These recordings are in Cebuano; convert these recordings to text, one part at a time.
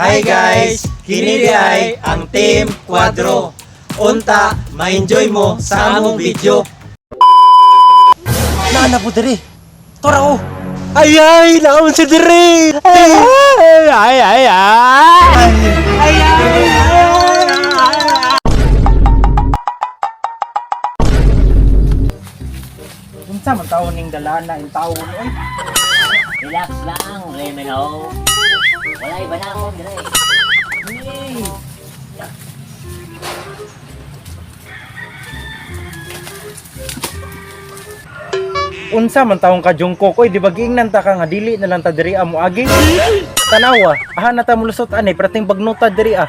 Hi guys! Kini di ay ang Team Quadro. Unta, ma-enjoy mo sa among video. Naana po diri. Tora oh. Ay ay, naon si diri. Ay ay ay ay. Ay ay. Unsa man taon ning dalana in taon oy? Relax lang, Lemino. Wala iba na ako, dire. Unsa man taong ka Jungkook oy, di ba giingnan ta ka nga dili na lang ta diri mo agi? Tanawa, aha na ta molusot ani prating bagnuta diri ah.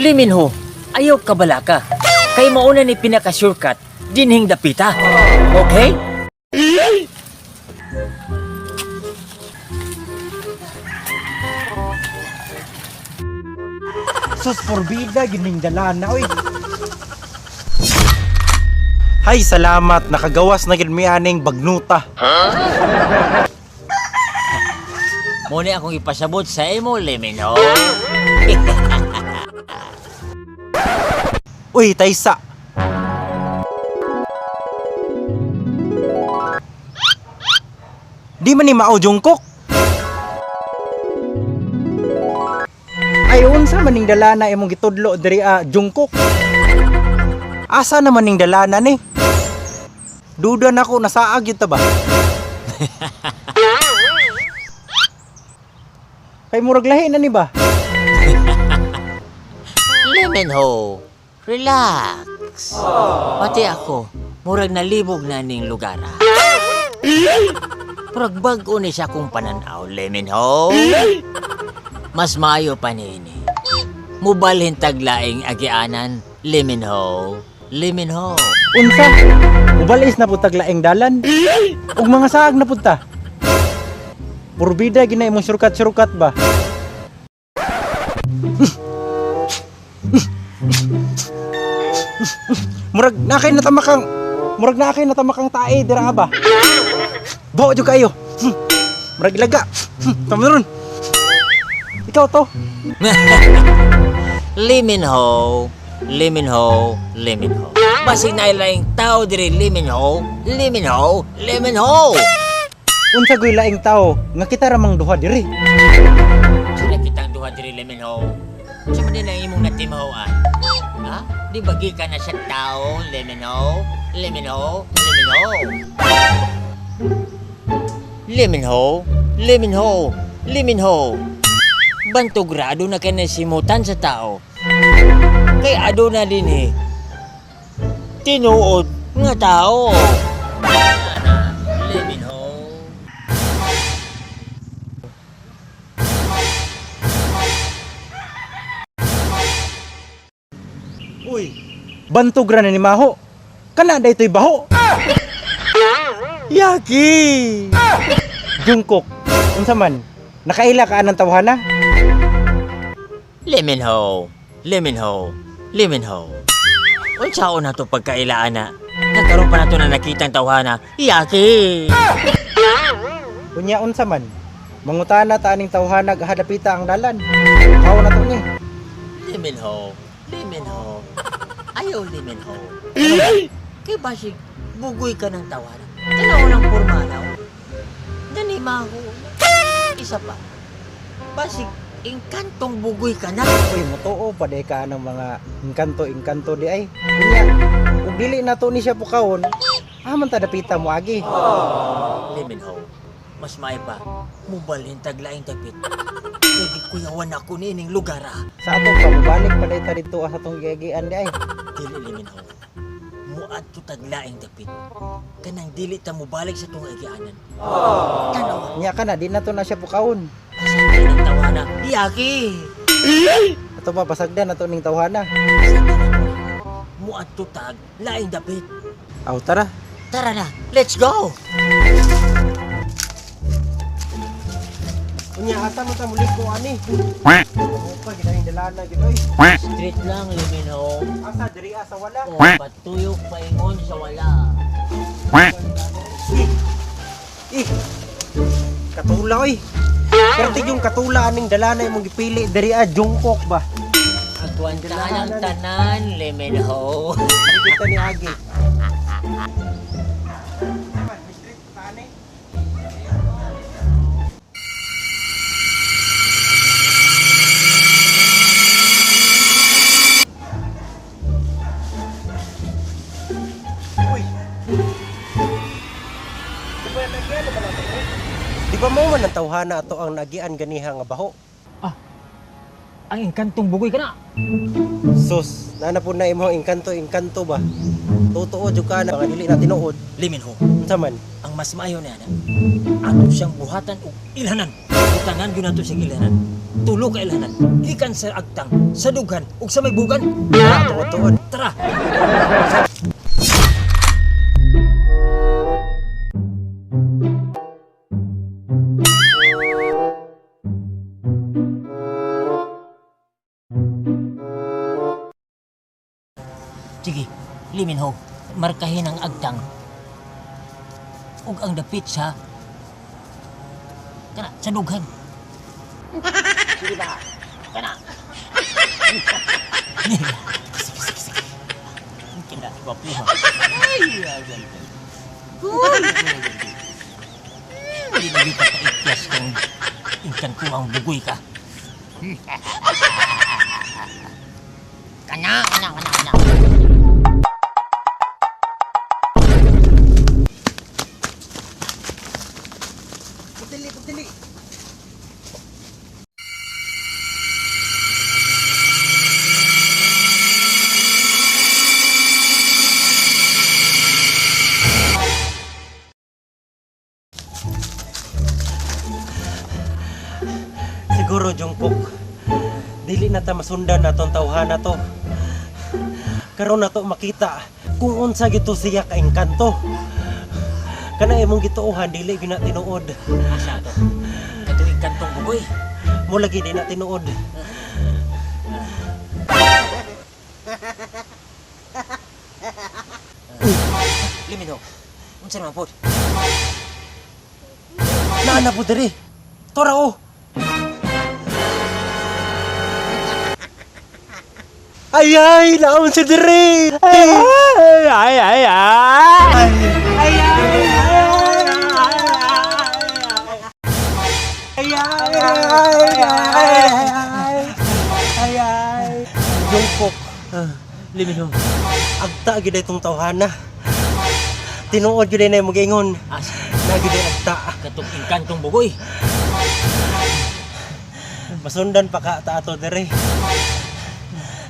Liminho, ayaw ka balaka. Kay mauna ni pinaka-shortcut, dinhing dapita. Okay? Sus porbida gining dalana oy. Hay salamat, nakagawas na gid mi aning bagnuta. Muna akong ipasabot sa imo, Lemino. Uy, taysa. Di man ni mao Jungkook. Ay unsa man ning dalana imong gitudlo diri ah, Jungkook? Asa naman ning dalana ni? Duda nako nasaag yun ta ba? Kay murag lahi na ni ba? Lemino, relax. Pati ako, murag nalibog na ning lugar. Ah. Murag bag-o ni siya kong pananaw, Lemino. Mas maayo pa nini. Mubalhin taglaing agianan, Lemino. Lemino. Unsa? Ubalis na pud taglaing dalan. Ug mga saag na pud ta. Purbida gina imong surukat-surukat ba? Murag na kay natamakang murag na kay natamakang tae dira ba? Bao jud kayo. Murag ilaga. Tama ron. Ikaw to. Liminho, Liminho, Liminho. Basig na ilaing tao diri Liminho, Liminho, Liminho. Unsa goy laing tao nga kita ra mang duha diri. Sila kitang duha diri Liminho. Sa man din ang imong natimahoan? Ha? Di ba ka na siya tao, Liminho, Liminho, Liminho. Liminho, Liminho, Liminho. Bantogrado na kay nasimutan sa tao. Kay ado na din eh. Tinuod nga tao. Liminho. Uy, bantog ra na ni Maho. Kana daytoy baho. Yaki. Jungkook, unsa man? Nakaila ka anang tawhana? Liminho, Liminho, Liminho. Unsaon na to pagkailaan na? Nagkaroon pa na to na nakitang tawhana. Yaki! Unya unsa man? Mangutana ta aning tawhana gahadapita ang dalan. Kaw na to ni. Liminho, Liminho. Ayaw Liminho. Kay basig, bugoy ka ng tawhana. Tanaw ng pormanaw. Nanimaho. Isa pa. Basig, engkantong bugoy ka na. Uy, motoo pa day ka ng mga engkanto-engkanto di ay. Unya, ug dili na to ni siya pukawon. Aman ta dapita mo agi. Liminho, mas may pa, mubalhin taglaing dapit. Kay gikuyawan ako niining lugar ah. Sa ato pa mobalik pa day ta didto sa atong giagian di ay. Dili Liminho. Muadto taglaing dapit. Kanang dili ta mobalik sa tong agianan. Tanawa, Unya kana di na to na siya pukawon. pasagdan ang tawana. Yaki! Ato pa pasagdan na to ning tawhana. Pasagdan na to. Muadto tag laing dapit. Aw tara. Tara na, let's go! Unya asa man ta muliko ani? Pa gid ang dalana gid oy. Street lang, Liminho. Asa diri asa wala. O, patuyok paingon sa wala. Ih. Ih. Katula oy. Pero yung katula aning dala na imong gipili diri ah, Jungkook ba? Agwantahan ang tanan, Leminho. Kita ni Agi. Uy. Di ba mo man ang tawhana ato ang nagian ganiha nga baho? Ang engkantong bugoy ka na. Sus, nana po na imong engkanto engkanto ba? Totoo jud ka na nga dili na tinuod. Leminho, Unsa man? ang mas maayo na ana, ato siyang buhatan og ilhanan. Butangan gyud nato siyang ilhanan. Tulo ka ilhanan. Gikan sa agtang, sa dughan ug sa may bugan. Ah, tuod-tuod. Tara. Sige, Liminho, markahin ang agtang ug ang dapit sa kana sa dughan. Sige ba? Kana. Sige, sige, sige. Kina, gwapuha. Ay, agad. Hindi na kita kaikyas kung ingkan ko ang bugoy ka. Kana, kana, kana, kana. Pagdali, pagdali. Siguro, Jungkook, dili na ta masundan na tong tawhana to. Karon na to makita kung unsa gito siya ka engkanto. Kana imong gituohan dili gyud na tinuod. Asa to? Kato ingkantong bugoy. Mo lagi di na tinuod. Limino, unsa naman po? Naa na po diri. Tora oh. Ay ay, naon si diri. Ay ay ay ay. Ay ay ay. Ay ay ay. Ay ay. Jungkook. Limino. Agta gid itong tawhana. Tinuod gid na imong giingon. Asa? Na gid agta. Katong ingkantong bugoy. Masundan pa ka ta ato diri.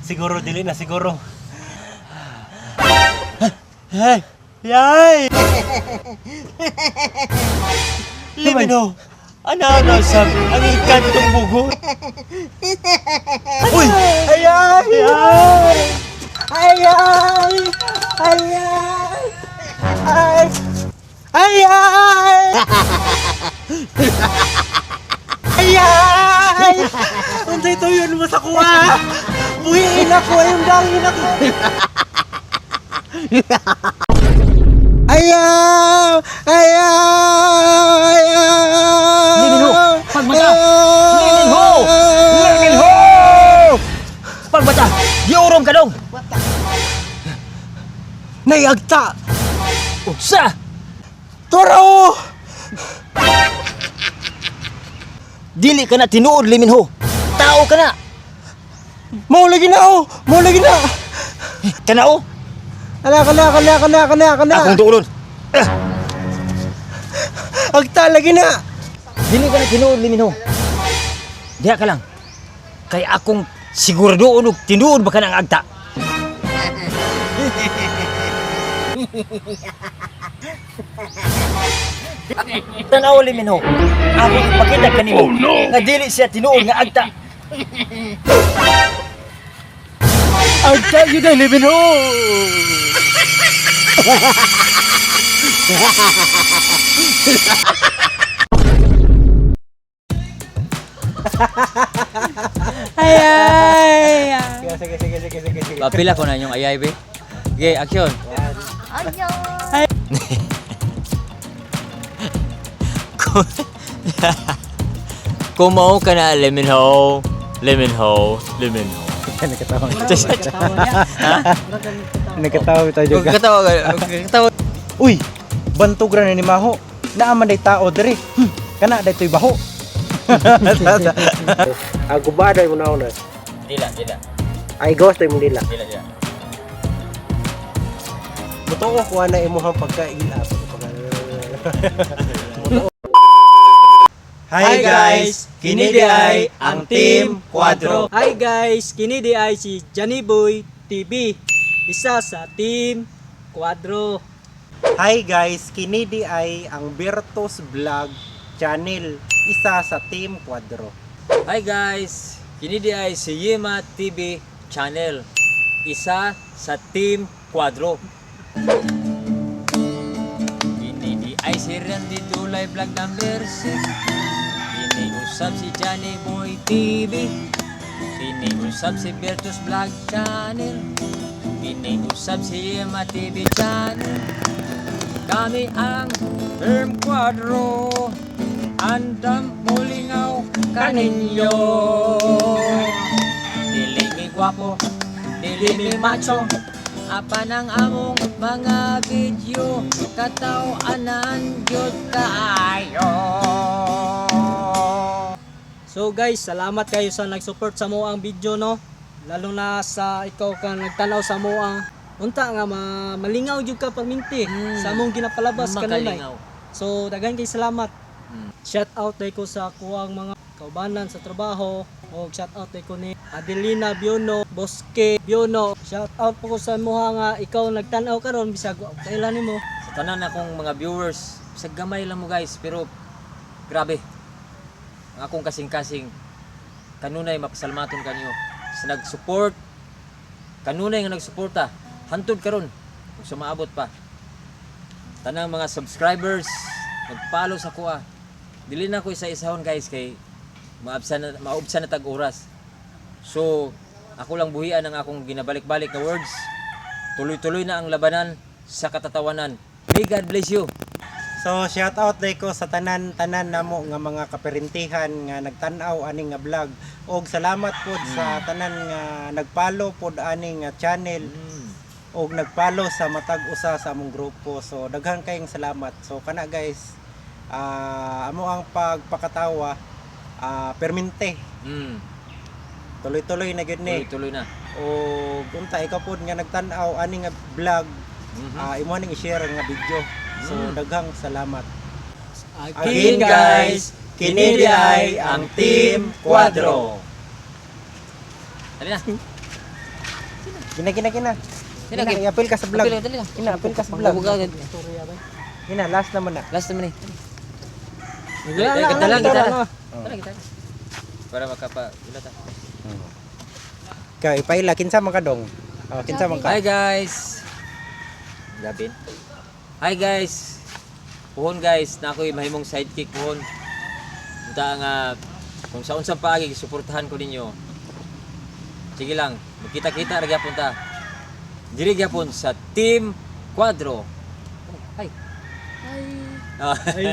Siguro dili na siguro. Hey! Yay! Limino, ano sab ang ingkantong bugoy? Uy! Ay ay! Ay! Ay ay! Ay ay! Ay! Ay ay! Ay ay! Unsay tuyon mo sa kuha? Buhiin ako ayong dangin ako. Ayaw! Ayaw! Ayaw! Liminho! Pagmata! Liminho! Liminho! Pagbata! Giurom ka dong! Naiagta! Unsa? Toro! Dili ka na tinuod, Liminho. Tao ka na. Mao lagi na oh! Mao lagi na! Kanao? Ala kana kana kana kana kana. Akong duolon. Agta lagi na. Dili ka na tinuod, Liminho. Diha ka lang. Kay akong sigurado og tinuod ba ka ng agta. Tanaw, Liminho. Ako ipakita kanimo oh, no! Nga dili siya tinuod nga agta. Agta yun ay Liminho. Ay, ay, ay. Sige sige sige sige sige. Papila ko na inyong ayay, be. Okay, action. Ayaw. Kung mao ka na Lee Min Ho, Lee Min Ho, Lee Min Ho. Nakatawa. Nagkatawa niya. Nakatawa tayo Kung katawa ka, katawa. Uy, bantog ra na ni Maho. Naa man day tao diri. Kana day toy baho. Aguba day mo na. Dila, dila. Ay ghost day mo dila. Dila, dila. Mutuo ko na imuhang pagkaila. Hi guys, kini di ay ang Team Quadro. Hi guys, kini di ay si Johnny Boy TV, isa sa Team Quadro. Hi guys, kini di ay ang Virtus Vlog Channel, isa sa Team Quadro. Hi guys, kini di ay si Yema TV Channel. Isa sa Team Quadro. Kini di ay si Randy Tulay Vlog number 6. Kini usab si Johnny Boy TV. Kini usab si Bertus Vlog Channel. Kini usab si Yema TV Channel. Kami ang Team Quadro. Andam mulingaw kaninyo. Dili mi gwapo, dili mi macho. Apan ang among mga video, kataw-anan gyud kaayo. So guys, salamat kayo sa nag-support sa mo ang video, no. Lalo na sa ikaw kang nagtanaw sa mo ang unta nga malingaw jud ka perminti sa among ginapalabas kanunay. Makalingaw. So daghan kay salamat. Shout out day ko sa kuang mga kaubanan sa trabaho o shout out day ko ni Adelina Biono, Bosque Biono. Shout out po ko sa muha nga ikaw nagtan-aw karon bisag wa kailan nimo. Sa tanan akong mga viewers, sa gamay lang mo guys, pero grabe. Ang akong kasing-kasing kanunay mapasalamaton kanyo sa nag-support, kanunay nga nagsuporta, hantod karon ug sa maabot pa. Tanang mga subscribers, nag-follow sa kuha. Dili na ko isa-isahon guys kay maabsa na maubsa na tag oras. So, ako lang buhian ang akong ginabalik-balik na words. Tuloy-tuloy na ang labanan sa katatawanan. May God bless you. So shout out day ko sa tanan-tanan namo nga mga kaperintihan nga nagtan-aw ani nga vlog og salamat pod sa tanan nga nagpalo pod ani nga channel og nagpalo sa matag usa sa among grupo. So daghan kayong salamat. So kana guys, amo ang pagpakatawa, permente. Tuloy-tuloy na gyud ni. Tuloy-tuloy na. Og unta ikaw pod nga nagtan-aw ani nga vlog, imo ning i-share nga video. So daghang salamat. Again guys, kini di ay ang Team Quadro. Dali na. Kina kina kina. Kina, Kina, kina. i-appeal ka sa vlog. Apil, dali na. Kina, appeal ka sa vlog. Pangbubuga, Istorya ba? Kina, last naman na. Last naman eh. Wala Dali, na, gitara, wala gitara. na. Tara, gitara. Para makapa wala ta. Kay ipaila kinsa man ka dong? Oh, kinsa man ka? Hi guys. Gabin. Hi guys. Puhon guys, na ako'y mahimong sidekick puhon. Unta nga kung sa unsang paagi suportahan ko ninyo. Sige lang, magkita-kita ra gyapon ta. Diri gyapon sa Team Quadro. Hi. Ay. Ah. Ay.